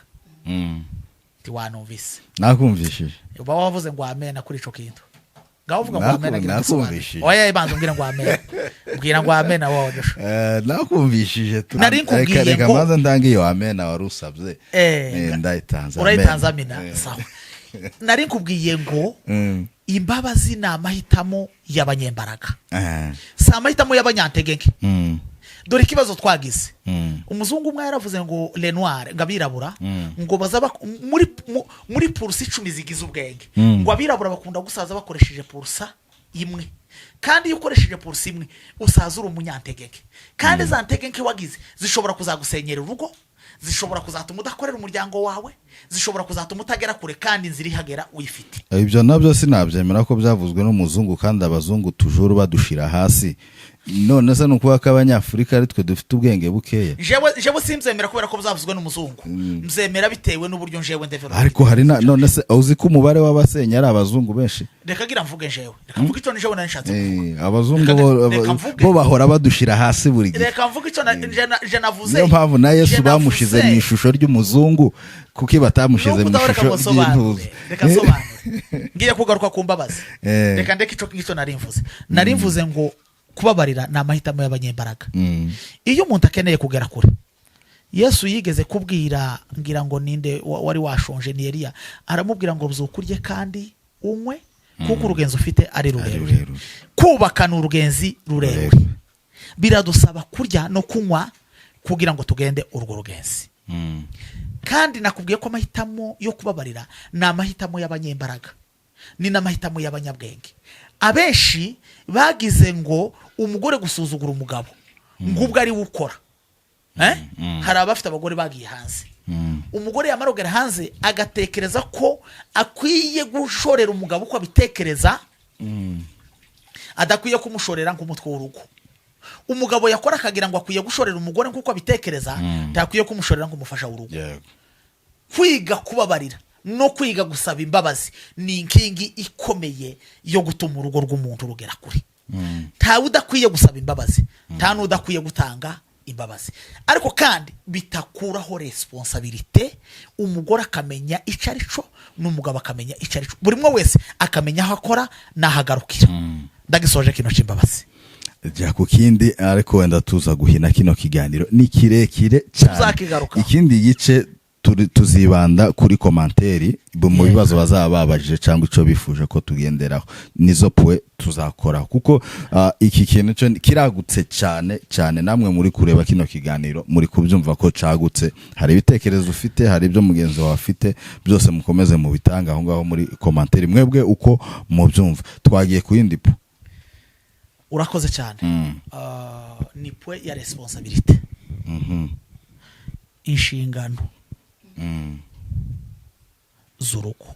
Ntiwanumvise? Nakumvishije. Uba wavuze ngo amena kuri ico kintu. Ngaho uvuga ngo amena, gira ngusobanure. Nakumvishije. Oya, ibanza umbwire ngo amena, mbwira ngo amena wowe, Joshua. Nakumvishije Nari nkubwiye Reka ngo- maze ndange iyo amena wari usabye. Ndayitanze. Urayitanze. Amen. Amina. Sawa, nari nkubwiye ngo imbabazi ni amahitamo y'abanyembaraga, si amahitamo y'abanyantegenke. Dore ikibazo twagize. Umuzungu umwe yaravuze ngo les noirs, ngo abirabura, ngo baza muri pourcent 10 zigize ubwenge, ngo abirabura bakunda gusaza bakoresheje pourcent imwe. Kandi iyo ukoresheje pourcent imwe, usaza uri umunyantegenke, kandi za ntegenke wagize zishobora kuzagusenyera urugo, zishobora kuzatuma udakorera umuryango wawe, zishobora kuzatuma utagera kure, kandi inzira ihagera uyifite. Ibyo nabyo sinabyemera ko byavuzwe n'umuzungu, kandi abazungu toujours badushira hasi. None se ni ukuvuga ko Abanyafurika ari twe dufite ubwenge bukeya? Jewe simbyemera kubera ko byavuzwe n'umuzungu, mbyemera bitewe n'uburyo njewe ndevelop. Ariko hari na none se uzi ko umubare w'abasenya ari abazungu benshi? Reka gira mvuge njewe, reka mvuge icyo njewe nari nshatse kuvuga. Abazungu Reka mvuge. bo bahora badushira hasi buri gihe. Reka mvuge icyo nje navuze. Niyo mpamvu na Yesu Nje bamushize navuze. mu ishusho ry'umuzungu. Kuki batamushize Nuko mu udahora, reka ishusho ngo nsobanure. ry'intuza? Reka nsobanure, ngiye kugaruka ku mbabazi. Reka ndeke icyo ngicyo nari mvuze. Nari mvuze ngo kubabarira ni amahitamo y'abanyembaraga. Iyo umuntu akeneye kugera kure, Yesu yigeze kubwira, ngira ngo ninde wari washonje, ni Eliya, aramubwira ngo byuka urye kandi unywe, kuko urugenzi ufite ari rurerure. Rurerure. Kubaka ni urugenzi rurerure. Rurerure. Biradusaba kurya no kunywa kugira ngo tugende urwo rugenzi. Kandi nakubwiye ko amahitamo yo kubabarira ni amahitamo y'abanyembaraga, ni n'amahitamo y'abanyabwenge. Abenshi bagize ngo umugore gusuzugura umugabo ngo ubwo ari we ukora. Eh? Hari abafite abagore bagiye hanze. Umugore yamara kugera hanze agatekereza ko akwiye gushorera umugabo uko abitekereza, adakwiye kumushorera nk'umutwe w'urugo. Umugabo yakora akagira ngo akwiye gushorera umugore nk'uko abitekereza, ntakwiye kumushorera nk'umufasha w'urugo. Kwiga kubabarira no kwiga gusaba imbabazi ni inkingi ikomeye yo gutuma urugo rw'umuntu rugera kure. Ntawe udakwiye gusaba imbabazi, nta n'udakwiye gutanga imbabazi, ariko kandi bitakuraho responsabilité. Umugore akamenya icyo ari cyo n'umugabo akamenya icyo ari cyo, buri umwe wese akamenya aho akora n'aho agarukira. Ndagisoje kino cy'imbabazi. Jya ku kindi, ariko wenda tuza guhina kino kiganiro, ni kirekire cyane. Tuzakigarukaho. Ikindi gice tuzibanda kuri commentaires mu bibazo bazaba babajije cyangwa icyo bifuje ko tugenderaho, nizo points tuzakora, kuko iki kintu cyo kiragutse cyane cyane. Namwe muri kureba kino kiganiro muri kubyumva ko cagutse. Hari ibitekerezo ufite, hari ibyo mugenzi wawe afite, byose mukomeze mubitanga aho ngaho muri commentaire, mwebwe uko mubyumva. Twagiye ku yindi point. Urakoze cyane. Ni point ya responsabilité, inshingano z'urugo.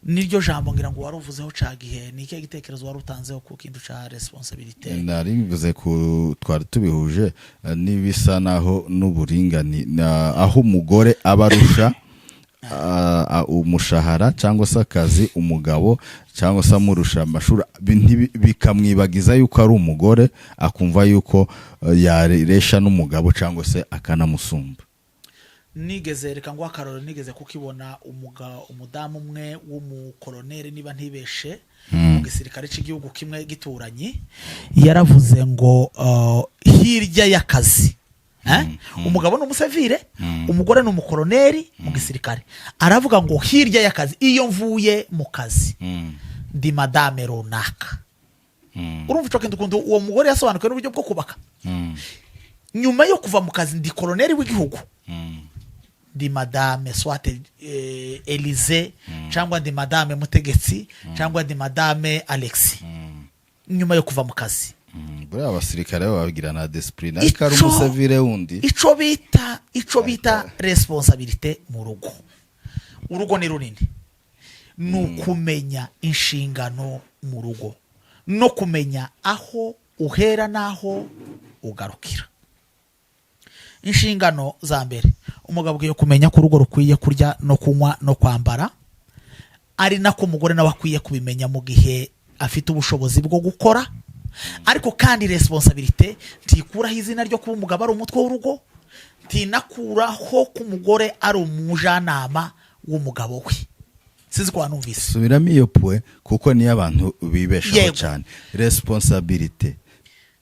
Niryo jambo ngira ngo wari uvuzeho ca gihe. Ni ikihe gitekerezo wari utanzeho ku kintu ca responsabilité? Nari mvuze ku twari tubihuje n'ibisa naho n'uburingani aho umugore aba arusha umushahara cyangwa se akazi umugabo, cyangwa se amurusha amashuri, bikamwibagiza yuko ari umugore, akumva yuko yaresha n'umugabo cyangwa se akanamusumba. Nigeze, reka ngo akarorero, nigeze kukibona, umudamu umwe w'umukoloneli, niba ntibeshe, mu gisirikare cy'igihugu kimwe gituranyi, yaravuze ngo hirya y'akazi, eh? Umugabo ni umusivire, umugore ni umukoloneli mu gisirikare. Aravuga ngo hirya y'akazi, iyo mvuye mu kazi ndi madame runaka. Urumva ico kintu, ukuntu uwo mugore yasobanukiwe n'uburyo bwo kubaka? Nyuma yo kuva mu kazi ndi koloneli w'igihugu. Ndi madame soit Elize, cyangwa ndi madame Mutegetsi, cyangwa ndi madame Alexi, nyuma yo kuva mu kazi. Buriya abasirikare bo babigira na discipline, ariko ari umusivile wundi. Ico bita responsabilité mu rugo, urugo ni runini, ni ukumenya inshingano mu rugo no kumenya aho uhera n'aho ugarukira. Inshingano za mbere, umugabo akwiye kumenya ko urugo rukwiye kurya no kunywa no kwambara, ari nako umugore nawe akwiye kubimenya mu gihe afite ubushobozi bwo gukora. Ariko kandi responsabilité ntikuraho izina ryo kuba umugabo ari umutwe w'urugo, ntinakuraho ko umugore ari umujyanama w'umugabo we. Sinzi ko wanumvise. Subiramo iyo point, kuko niyo abantu bibeshaho cyane. Responsabilité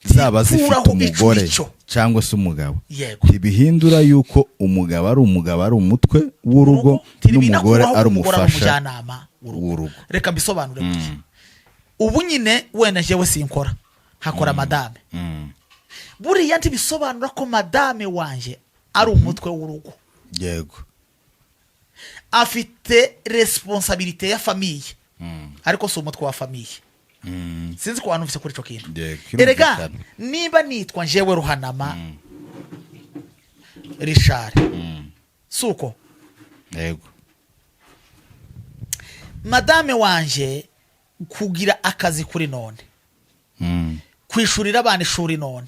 zaba zifite Ntikuraho umugore ico. cyangwa se umugabo, ntibihindura yuko umugabo ari umugabo, ari umutwe w'urugo, n'umugore ntibinakuraho ari ko umugore ari umufasha umujyanama w'urugo. w'urugo. Reka mbisobanure gutya. Ubu nyine wenda njyewe sinkora, hakora madame. Buriya ntibisobanura ko madame wanjye ari umutwe w'urugo. Afite responsabilité ya famille, ariko si umutwe wa famille. Sinzi ko wanumvise kuri icyo kintu. Yego, Erega kirumvikana. niba nitwa njyewe Ruhanama Richard, si uko? Yego. Madame wanje kugira akazi kuri none, kwishurira abana ishuri none,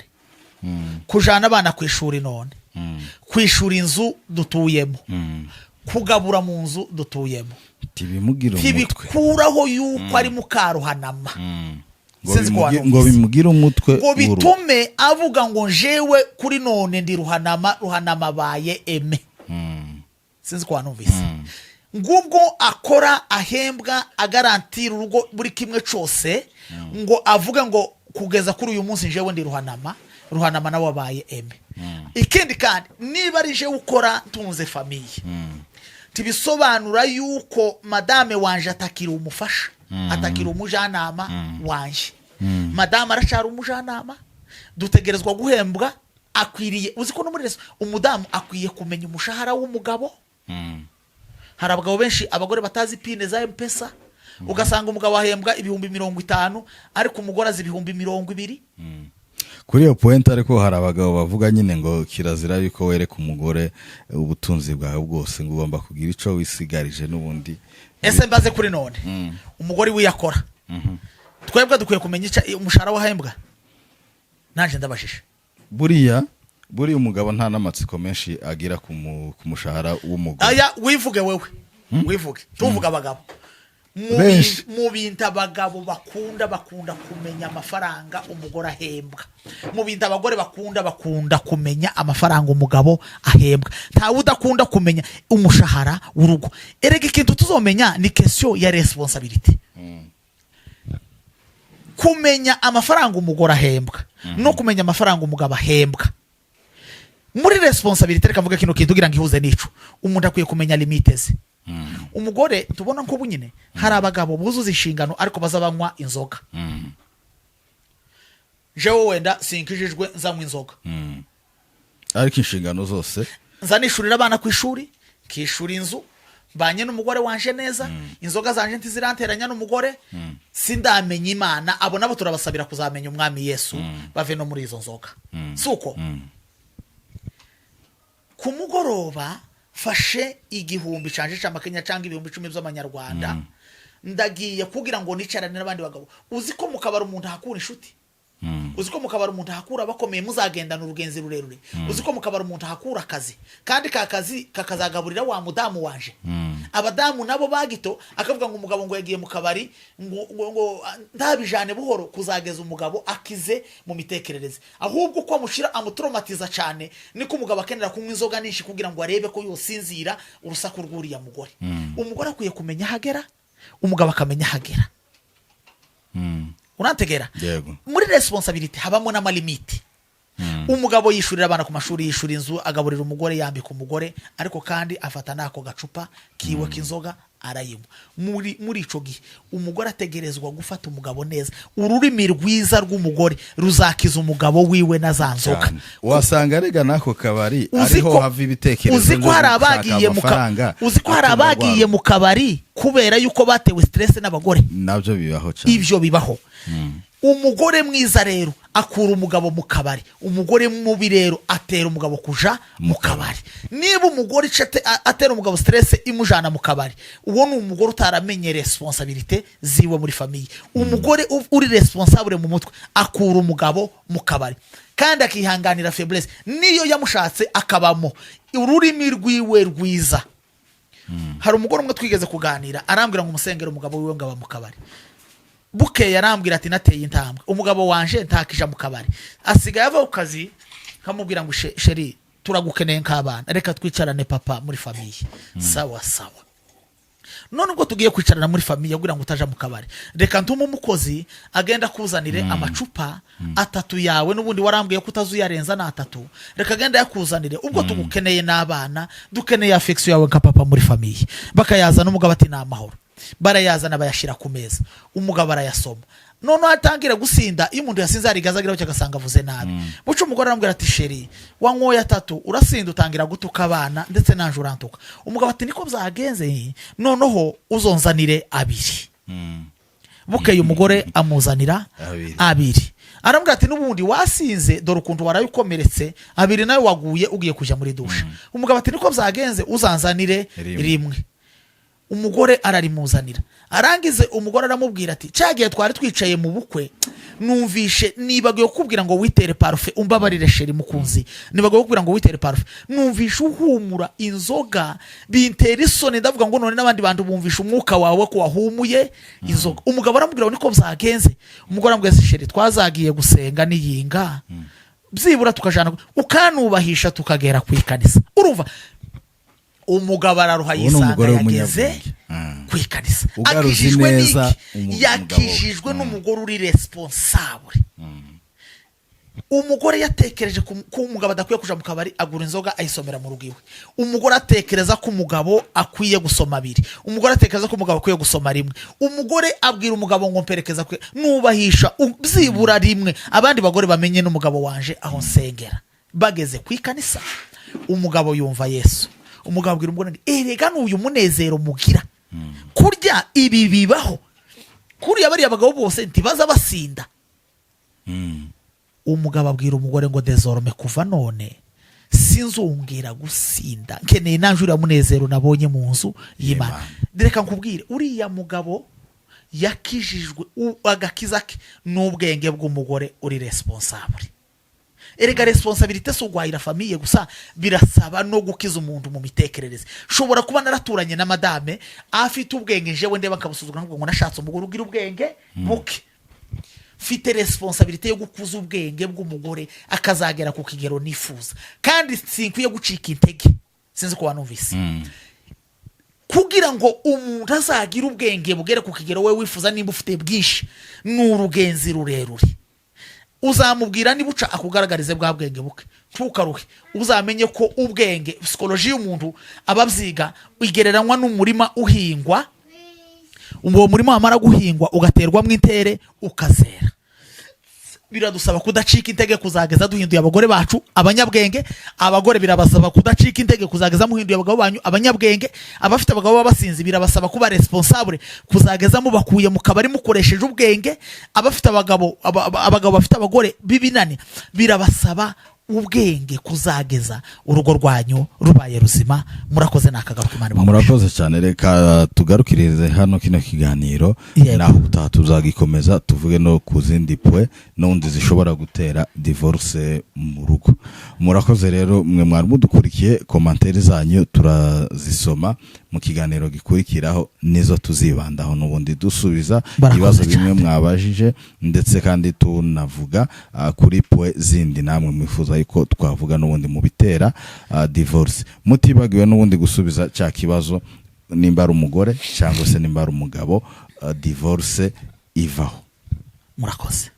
kujana abana ku ishuri none, kwishura inzu dutuyemo, kugabura mu nzu dutuyemo, Ntibimugire umutwe. ntibikuraho yuko ari mukaruhanama. Ngo Sinzi ko ngo wanumvise. bimugire umutwe Ngo w'urugo. bitume avuga ngo njewe kuri none ndi Ruhanama, Ruhanama abaye eme. Sinzi ko wanumvise. Ngubwo akora, ahembwa, agarantira urugo buri kimwe cyose, ngo avuge ngo kugeza kuri uyu munsi njewe ndi Ruhanama, Ruhanama nawe abaye eme. Ikindi kandi, niba ari jewe ukora ntunze famille, ntibisobanura yuko madame wanje atakiri umufasha, atakiri umujyanama wanje. Madame aracyari umujyanama, dutegerezwa guhembwa, akwiriye. Uzi ko no muri reso umudamu akwiye kumenya umushahara w'umugabo? Hari abagabo benshi, abagore batazi PIN za M-Pesa, ugasanga umugabo ahembwa 50,000, ariko umugore azi 20,000. Kuri iyo point ariko, hari abagabo bavuga nyine ngo kirazira yuko wereka umugore ubutunzi bwawe bwose, ngo ugomba kugira ico wisigarije n'ubundi. Ese mbaze, kuri none umugore wiyakora, twebwe dukwiye kumenya umushahara wahembwa? Nanjye ndabajije. Buriya umugabo nta n'amatsiko menshi agira ku mushahara w'umugore. Aya, wivuge wewe, wivuge, tuvuge abagabo. Benshi. Mu bintu abagabo bakunda kumenya amafaranga umugore ahembwa. Mu bintu abagore bakunda kumenya amafaranga umugabo ahembwa. Ntawe udakunda kumenya umushahara w'urugo. Erega ikintu tuzomenya ni question ya responsabilité. Kumenya amafaranga umugore ahembwa no kumenya amafaranga umugabo ahembwa muri responsabilité, reka mvuge kino kintu kugira ngo ihuze n'ico: umuntu akwiye kumenya limite ze. Umugore tubona nk'ubu nyine, hari abagabo buzuza inshingano ariko baza banywa inzoga. Jewe wenda sinkijijwe, nzanywa inzoga. Ariko inshingano zose. Nza nishurira abana ku ishuri, nkishura inzu, mbanye n'umugore wanje neza, inzoga zanje ntiziranteranya n'umugore. Sindamenya Imana, abo nabo turabasabira kuzamenya Umwami Yesu, bave no muri izo nzoga. Si uko? Ku mugoroba fashe 1000 canje c'amakenya cyangwa 10,000 by'amanyarwanda, ndagiye kugira ngo nicarane n'abandi bagabo. Uzi ko mu kabari umuntu ahakura inshuti? Uzi ko mu kabari umuntu ahakura abakomeye, muzagendana urugenzi rurerure? Uzi ko mu kabari umuntu ahakura akazi, kandi ka kazi kakazagaburira wa mudamu wanje? Abadamu nabo bagito akavuga ngo umugabo ngo yagiye mu kabari, ngo ndabijane buhoro kuzageza umugabo akize mu mitekerereze. Ahubwo uko amushyira amutoromatiza cyane, niko umugabo akenera kunywa inzoga nyinshi kugira ngo arebe ko yosinzira urusaku rw'uriya mugore. Umugore akwiye kumenya aho agera, umugabo akamenya aho agera. Urantegera? Yego. Muri responsabilité habamo n'ama limites. Umugabo yishurira abana ku mashuri, yishura inzu, agaburira umugore, yambika umugore, ariko kandi afata n'ako gacupa kiwe k'inzoga. Arayinywa. Muri ico gihe umugore ategerezwa gufata umugabo neza. Ururimi rwiza rw'umugore ruzakiza umugabo wiwe na za nzoga. Cyane. Wasanga rega n'ako kabari Uzi ariho hava ibitekerezo uzi ko byo hari gushaka abagiye mu amafaranga uzi ko hari atunga abagiye rwabo. mu kabari kubera yuko batewe stress n'abagore. Nabyo bibaho cyane. Ibyo bibaho. Umugore mwiza rero akura umugabo mu kabari, umugore mubi rero atera umugabo kuja mu kabari. Niba umugore ico atera umugabo stress imujana mu kabari, uwo ni umugore utaramenye responsabilité ziwe muri famille. Umugore uri responsable mu mutwe akura umugabo mu kabari kandi akihanganira faiblesse niyo yamushatse akabamo ururimi rwiwe rwiza. Hari umugore umwe twigeze kuganira, arambwira ngo umusengere, umugabo wiwe ngo aba mu kabari. Bukeye arambwira ati: "Nateye intambwe, umugabo wanje ntakija mu kabari, asigaye ava ku kazi nkamubwira ngo chéri, turagukeneye nk'abana, reka twicarane papa muri famille." Sawa sawa. None ubwo tugiye kwicarana muri famille, kugira ngo utaja mu kabari, reka ntume umukozi agenda akuzanire amacupa atatu yawe. N'ubundi warambwiye ko utazuyarenza, ni atatu, reka agenda yakuzanire. Ubwo tugukeneye n'abana, dukeneye affection yawe nka papa muri famille." Bakayazana, umugabo ati: "Ni amahoro." Barayazana, bayashyira ku meza, umugabo arayasoma, noneho atangira gusinda. Iyo umuntu yasinze hari igaza agira agasanga avuze nabi. Buca umugore aramubwira ati: "Chéri, wanyoye atatu, urasinda, utangira gutuka abana, ndetse naje urantuka." Umugabo ati: "Niko byagenze, noneho uzonzanire abiri." Bukeye umugore amuzanira Abiri. abiri. Aramubwira ati: "N'ubundi wasinze, dore ukuntu waraye ukomeretse, abiri nawe waguye ugiye kujya muri douche." Umugabo ati: "Niko byagenze, uzanzanire Rimwe." rimwe. Umugore ararimuzanira. Arangize umugore aramubwira ati: "Cya gihe twari twicaye mu bukwe, numvishe nibagiwe kukubwira ngo witere parufe. Umbabarire chéri mukunzi, nibagiwe kukubwira ngo witere parufe. Numvishe uhumura inzoga, bintera isoni, ndavuga ngo none n'abandi bantu bumvishe umwuka wawe ko wahumuye inzoga." Umugabo aramubwira ngo: "Niko byagenze?" Umugore aramubwira ati: "Chéri, twazagiye gusenga niyinga, byibura tukajana ukanubahisha tukagera ku ikanisa." Urumva umugabo araruha, Uwo ni yisanga umugore yageze w'umunyabwenge. ku ikanisa. Ugaruza Akijijwe ineza n'iki? umugabo we. Yakijijwe n'umugore uri responsable. Umugore yatekereje ko umugabo adakwiye kuja mu kabari, agura inzoga ayisomera mu rugo iwe. Umugore atekereza ko umugabo akwiye gusoma abiri, umugore atekereza ko umugabo akwiye gusoma rimwe. Umugore abwira umugabo ngo: "Mperekeza nubahisha byibura rimwe, abandi bagore bamenye n'umugabo wanje aho nsengera." Bageze ku ikanisa, umugabo yumva Yesu. Umugabo abwira umugore ngo: "Erega n'uyu munezero mugira kurya ibi bibaho kuriya, bariya bagabo bose ntibaza basinda." Umugabo abwira umugore ngo: "Désormais, kuva none sinzongera gusinda, nkeneye naje uriya munezero nabonye mu nzu y'Imana." Reka nkubwire, uriya mugabo yakijijwe agakiza ke n'ubwenge bw'umugore uri responsable. Erega responsabilité si uguhahira famille gusa, birasaba no gukiza umuntu mu mitekerereze. Shobora kuba naraturanye na madame afite ubwenge, jewe ndeba nkamusuzugura, nkavuga ngo nashatse umugore ugira ubwenge buke. Mfite responsabilité yo gukuza ubwenge bw'umugore akazagera ku kigero nifuza, kandi sinkwiye gucika intege. Sinzi ko wanumvise. Kugira ngo umuntu azagire ubwenge bugere ku kigero we wifuza, nimba ufite bwinshi, ni urugenzi rurerure. Uzamubwira niba uca akugaragarize bwa bwenge buke, ntukaruhe. Uzamenye ko ubwenge, psychologie y'umuntu, ababyiga, igereranywa n'umurima uhingwa. Uwo murima wamara guhingwa ugaterwamo intere, ukazera. Biradusaba kudacika intege kuzageza duhinduye abagore bacu abanyabwenge. Abagore birabasaba kudacika intege kuzageza muhinduye abagabo banyu abanyabwenge. Abafite abagabo b'abasinzi birabasaba kuba responsable kuzageza mubakuye mu kabari mukoresheje ubwenge. Abafite abagabo abagabo bafite abagore b'ibinani, birabasaba ubwenge kuzageza urugo rwanyu rubaye ruzima. Murakoze, ni akagaruka. Imana ibahe umugisha. Murakoze cyane. Reka tugarukirize hano kino kiganiro. Yego. Naho ubutaha tuzagikomeza, tuvuge no ku zindi points n'ubundi zishobora gutera divorce mu rugo. Murakoze rero mwe mwari mudukurikiye. Commentaires zanyu turazisoma mu kiganiro gikurikiraho, nizo tuzibandaho n'ubundi dusubiza Barakoze ibibazo bimwe cyane. mwabajije, ndetse kandi tunavuga kuri points zindi namwe mwifuza yuko twavuga n'ubundi mu bitera divorce, mutibagiwe n'ubundi gusubiza cya kibazo nimba ari umugore cyangwa se nimba ari umugabo divorce ivaho. Murakoze.